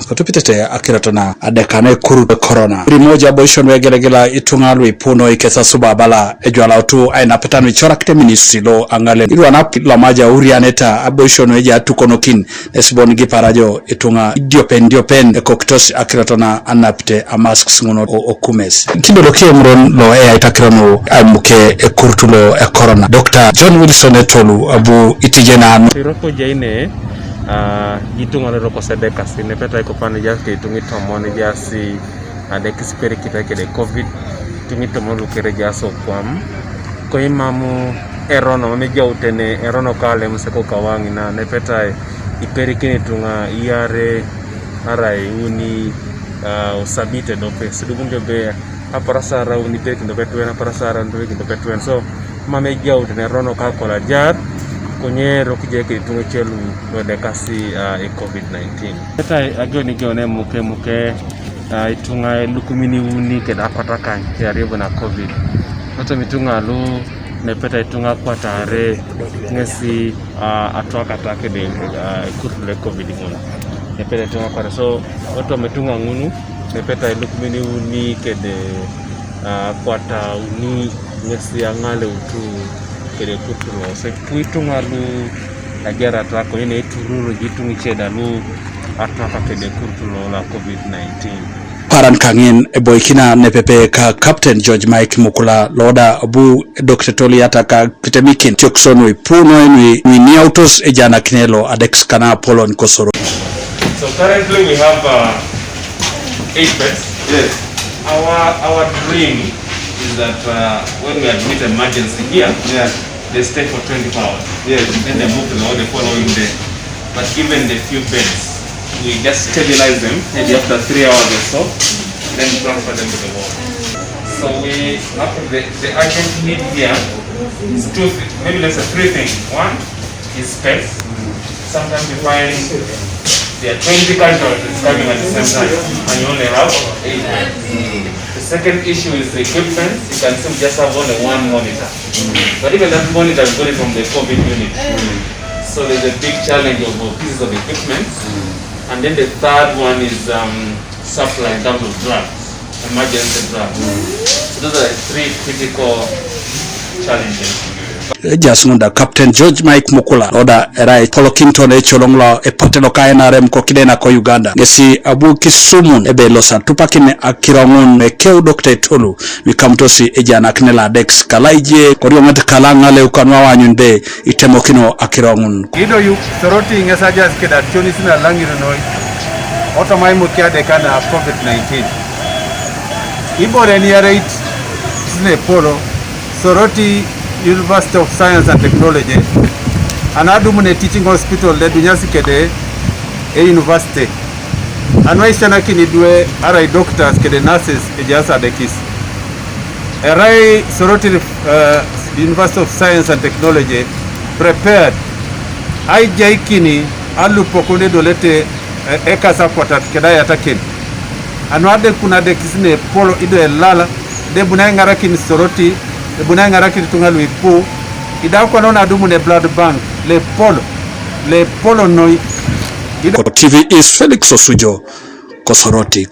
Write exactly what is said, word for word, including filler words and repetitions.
Kotopitete akirot na adeka na ekurut e korona. Rimoja aboisho nu egelegela ituŋa lu ipu noi kesi asuba abala ejwalautu ainapeta nu icorakite ministri lo aŋalen. Irwanap lomaja urianeta aboisho nu eja atukonokin esibon giparajo ituŋa idiopen diopen ekokitos akirot na anapite amasks ŋun o okumes. Kidoloki emuron lo eyaita akiro nu aimuke ekurut lo ekorona. Dr. John Wilson Etolu abu itijena anu. Iroko jaine, ah, ituŋa loroko sedekasi, nepetai kopana ejaas ke ituŋa itomon ejaasi adekis iperikit kede covid, ituŋa itomon lukere ejaas okwam. Koimamu erono, mam ejau tene erono kalem seko kawaŋina, nepetai iperikin ituŋa iare arai uni, ah, osabit ediope, sidubun jo be aparasara uni iperikin ediope twen, aparasara uni iperikin ediope twen. So, mam ejau tene erono kakol ajar, konye erok ejai ke ituŋa ecelu lu edekasi, ah, e covid nineteen. Nepetai ageuni geuni emuke emuke, ah, ituŋa ilukumin iuni kede akwatakany kiaribu na covid. Kotoma ituŋa lu nepetai ituŋa akwatare ŋesi, ah, atwakata kede, ah, ekurut lo covid ŋun. Nepetai ituŋa akwatare. So, kotoma ituŋa ŋun, nepetai ilukumin iuni kede, ah, akwatauni ŋesi aŋaleutu kede ekurut lo. So, ipu ituŋa lu ajarata konye ne iturur ejai ituŋa ice da lu atwaka kede ekurut lo la covid nineteen. Paran kaŋin eboikina nepepe ka Captain George Mike Mukula lo da abu Dr. Etolu eyata ka kitemikin tiokisio nu ipu noi nu, nu iniautos ejanakine lo adekis kana apolon kosoro. So currently we have, uh, eight beds. Yes. Our, our dream is that, uh, when we admit emergency here, yeah, they stay for twenty-four hours. Yes. Then they move to the ward the following day. But given the few beds, we just stabilize them, maybe after three hours or so, then transfer them to the ward. So we, after the, the urgent need here is two things, maybe let's say three things. One is space. Sometimes you find there are twenty casualties coming at the same time, and you only have eight beds. The second issue is the equipment. You can see we just have only one monitor. But even that monitor, we got it from the covid unit. So there's a big challenge of, of pieces of equipment. And then the third one is, um, supply in terms of drugs, emergency drugs. So those are the three critical challenges. Ejaas ŋun da Captain George Mike Mukula lo da erai polokinton ecoloŋ lo epate loka N R M ko kide na ko Uganda. Ŋesi abu kisumun ebe elosi atupakin akiro ŋun ekeu Dr. Etolu nu ikamutos ejanakine lo adekis kala ije korioŋet kala aŋaleu kanu awanyun be itemokino akiro ŋun. Ido yu Soroti ŋes ajaas keda ationis na laŋir noi kotoma aimuke adeka na covid nineteen. Ibore ni areit sine polo Soroti University of Science and Technology, anu adumun e teaching hospital lo edunyasi kede e university. Anu aisisianakin idwe arai doctors kede nurses ejaas adekis. Erai Soroti, eh, University of Science and Technology prepared aijaikin alupok nu edolete, eh, ekas akwatat keda ayatakin. Anu adekun adekis ne epol ido elala, de ebuni aiŋarakin Soroti, ebuni aiŋarakin ituŋa lu ipu, ida kwana na adumun e blood bank, lo epol, lo epol noi. Ida Ko T V East, Felix Osujo, ko Soroti.